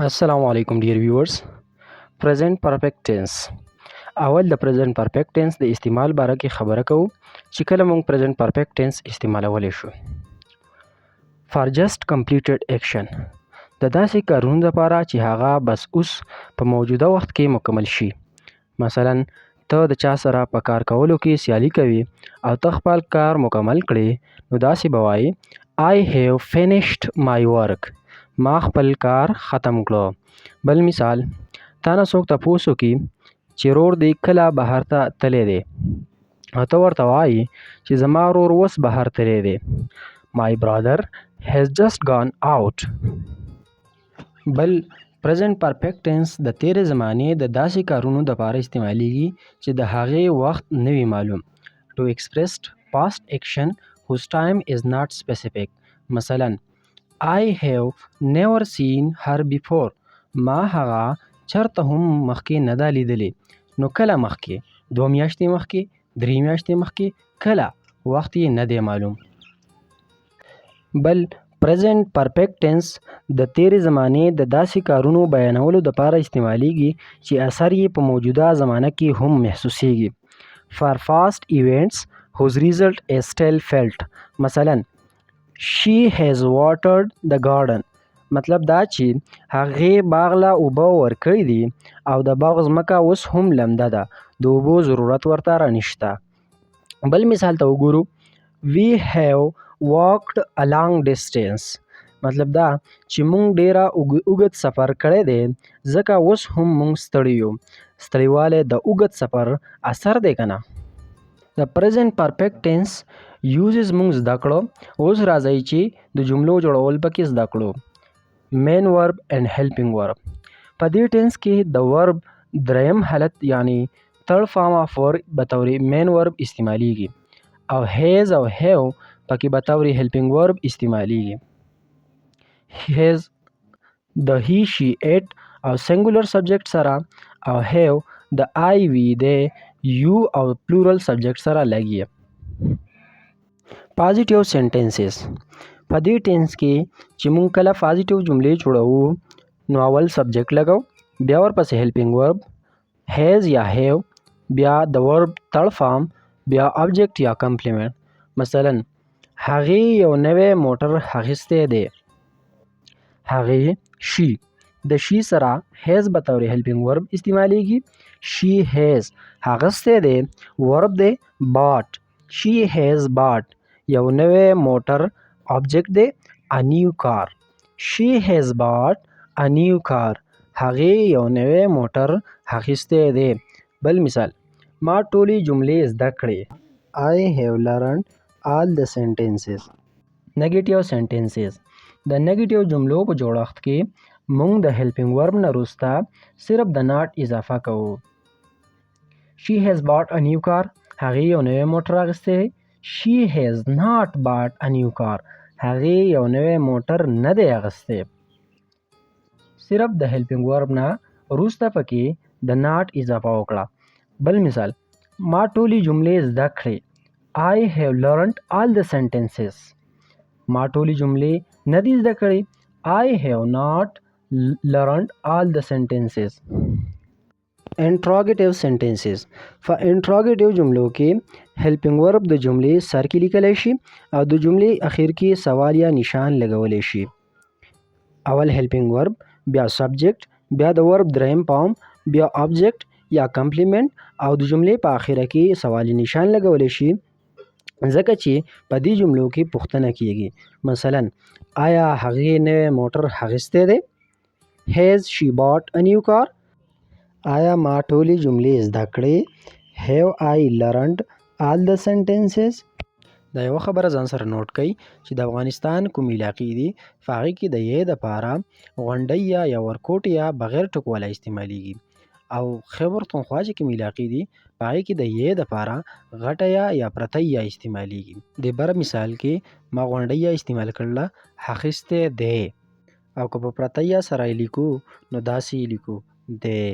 السلام علیکم dear viewers. Present perfect tense. اول د present perfect tense د استعمال باره کې خبره کوو چې کله موږ present perfect tense استعمالولی شو. For just completed action، د داسې کارونو لپاره چې هغه بس اوس په موجوده وخت کې مکمل شي. مثلا ته د چا سره په کار کولو کې سیالي کوي او ته خپل کار مکمل کړې، نو داسې به وایې: I have finished my work. ما خپل کار ختم کړو. بل مثال، تا نه څوک تپوس وکړي چې رور دې کله بهر ته تللی دی، او ته ورته وایې چې زما ورور اوس بهر تللی دی. My brother has just gone out. بل، present perfect tense د تیرې زمانې د داسې کارونو دپاره استعمالیږي چې د هغې وخت نه وي معلوم. To express past action whose time is not specific. مثلا I have never seen her before. ما هغه چرته هم مخکې نه ده لیدلې. نو کله مخکې؟ 2 میاشتې مخکې؟ 3 میاشتې مخکې؟ کله؟ وخت یې نه دی معلوم. بل، present perfect tense د تیرې زمانې د داسې کارونو بیانولو دپاره استعمالیږي چې اثر یې په موجوده زمانه کې هم محسوسیږي. For past events whose result is still felt. مثلا She has watered the garden. مطلب دا چې هغې باغ له اوبه ورکړي دي او د باغ ځمکه اوس هم لمده ده، د اوبو ضرورت ورته رانشته. بل مثال ته وګورو: We have walked a long distance. مطلب دا چې مونږ ډیره اوږد سفر کړی دی، ځکه اوس هم مونږ ستړي یو. ستړیوالی د اوږد سفر اثر دی که نه؟ د present perfect tense uses مونږ زده کړو. اوس راځئ چې د جملو جوړول پکې زده کړو. Main verb and helping verb. په دې tense کې د verb دریم حالت، یعنی third form of verb، بطور main verb استعمالیږي او has او have پکې بطور helping verb استعمالیږي. Has د he، she، it او singular subject سره او have د I، we، they، you او plural subject سره لګي. Positive sentences. په دې tense کې چې مونږ کله positive جملې جوړوو، نو اول subject لګو، بیا ورپسې helping verb has یا have، بیا د verb third form، بیا object یا complement. مثلا هغې یو نوی موټر اخیستی دی. هغې، she، د she سره has بطور helping verb استعمالیږي. She has، اخیستی دی verb دی، bought. She has bought، یو نوی موټر object دی، a new car. She has bought a new car. هغې یو نوی موټر اخیستی دی. بل مثال، ما ټولې جملې زده کړې. I have learned all the sentences. Negative sentences. د negative جملو په جوړښت کې مونږ د helping verb نه وروسته صرف د not اضافه کوو. She has bought a new car. هغې یو نوی موټر اخیستی. She has not bought a new car. هغې یو نوی موټر نه دی اخیستی. صرف د helping verb نه وروسته پکې د not اضافه وکړه. بل مثال، ما ټولې جملې زده کړې. I have learned all the sentences. ما ټولې جملې نه دي زده کړې. I have not learned all the sentences. Interrogative sentences. په interrogative جملو کې helping verb د جملې سر کې لیکلی شي او د جملې اخر کې سوالیه نشان لګولی شي. اول helping verb، بیا subject، بیا د verb دریم form، بیا object یا complement او د جملې په اخره کې سوالي نشان لګولی شي، ځکه چې په دې جملو کې پوښتنه کیږي. مثلا آیا هغې نوی موټر اخیستی دی؟ Has she bought a new car? آیا ما ټولې جملې زده کړې؟ Have I learned all the sentences? دا یوه خبره ځان سره نوټ کړئ چې د افغانستان کوم علاقې دي، په هغې کې د یې دپاره غونډۍ یا یا ورکوټ یا بغیر ټکو والا استعمالیږي او خیبر پښتونخوا چې کوم علاقې دي، په هغې کې د یې دپاره غټه یا یا پرته یا استعمالیږي. د بر مثال کې ما غونډۍ یا استعمال کړله، اخیستی دی، او که په پرته یا سره یې لیکو نو داسې یې لیکو، دی.